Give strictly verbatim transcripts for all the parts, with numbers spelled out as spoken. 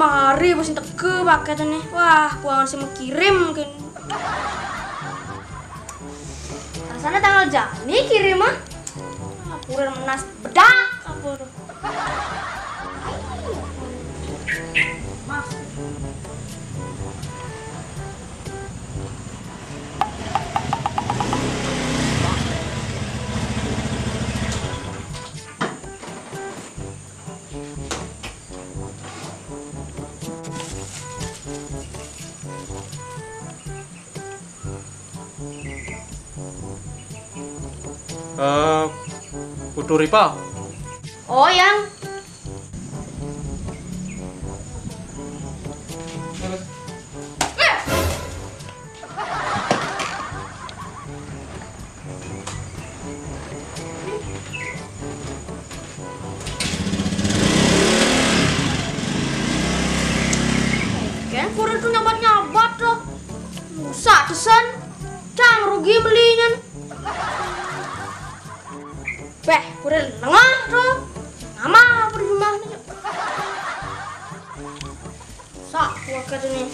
Hari wis teka paketné. Wah, kuwi sing kirim mungkin. Rasanya tanggal jani kirim ah. Ah, kurir menas bedak apa tuh? Eh, Putu Ripa. Oh, yang. Kan kurir tuh nyabat-nyabat tuh. Rusak tesan. Cang rugi belinya. Beh, kurir nengah tuh. Nama apa di rumah nih? Rusak kuat katanya.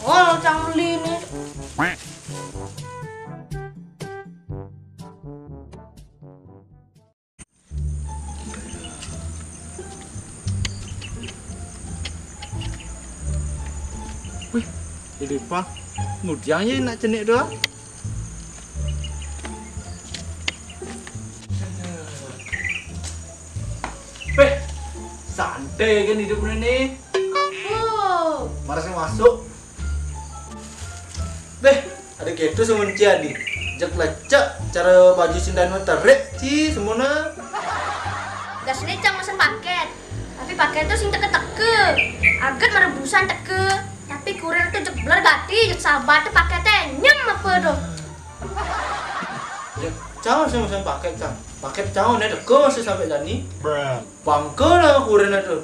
Oh, cang beli nih. Wih, ini pak, ngudiangnya nak cenik doang. Beh, santai kan hidup ini. Oh. Marah saya masuk. Beh, ada gitu semen cia di. Jek lecek, cara baju sindano terik ci semuna. Gas ini cang mesen paket. Tapi paket tuh sing teke-teke. Aget merebusan teke. Tapi kurir tuh jek beler gati, jek sabar tuh paketnya nyem apa tuh. Ya, cang sing mesen paket, cang. Paket cang udah teke masih sampai dani. Bangke lah kurirnya tuh.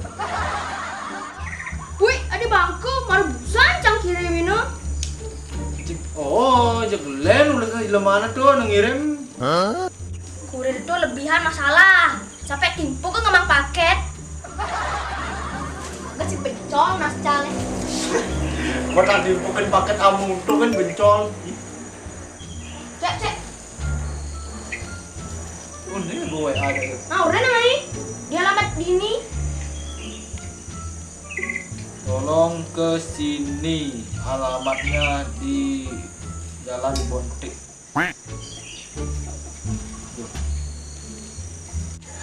Wih, ada bangke, marebusan cang kirim ini. Oh, jek len udah di mana tuh nang ngirim? Kurir tuh lebihan masalah. Sampai timpu ke ngemang paket. Gak si bencong nascale. Gua tadi bukan paket amu tuh kan bencong. Cek, cek. Oh, ini gue ada tuh. Nah, udah namanya. Di alamat dini. Tolong ke sini. Alamatnya di Jalan Bontik.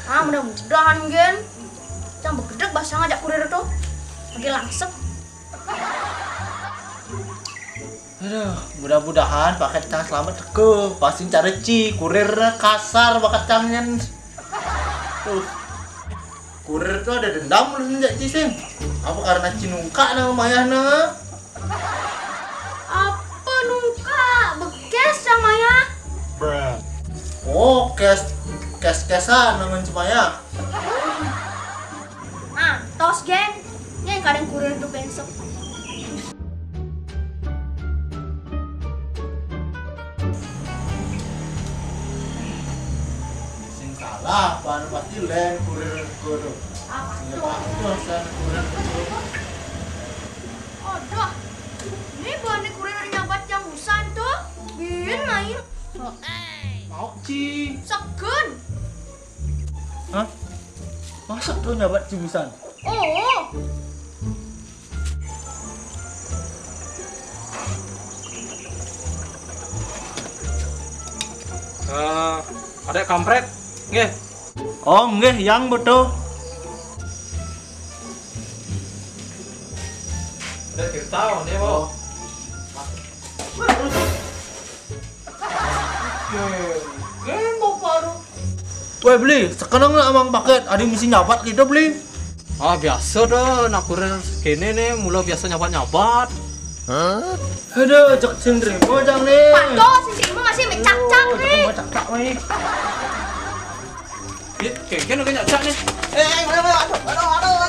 Ah, mudah-mudahan, Gen. Cang begedek bahasa ngajak kurir tuh. Lagi langsek. Aduh, mudah-mudahan paket cang selamat teke. Pasti cari ci, kurir kasar bakat cang nyen. Tuh. Kurir tuh ada dendam lu sejak ci sing. Apa karena ci nungka nama mayahna? Apa nungka? Bekes cang mayah. Oh, kes kes-kesan nangan ci mayah. Ah, tos, Gen. Ini yang kadang kurir tuh besok. Sing salah, bahan pasti len kurir kudu. Apa sing tuh? Apa tuh, san kurir kudu? Aduh, ini bahan kurir nyabat yang usan tuh. Bin main. Mau ci. Segen. Hah? Masa tuh nyabat ci usan? Oh. Eh, ada kampret? Nggih. Oh, nggih, yang betul. Ada cerita, dia mau. Oh. Weh, beli, sekarang nak mang paket, ada mesti nyabat gitu, beli. Ah, biasa dah, nak kurir kene nih, mula biasa nyabat-nyabat. Aduh, cek sing trimo cang nih. Pato, sing trimo masih mecak-cak nih. Cak-cak nih. Dit, kengken udah nyacak nih. Eh, eh, aduh, aduh, aduh, aduh.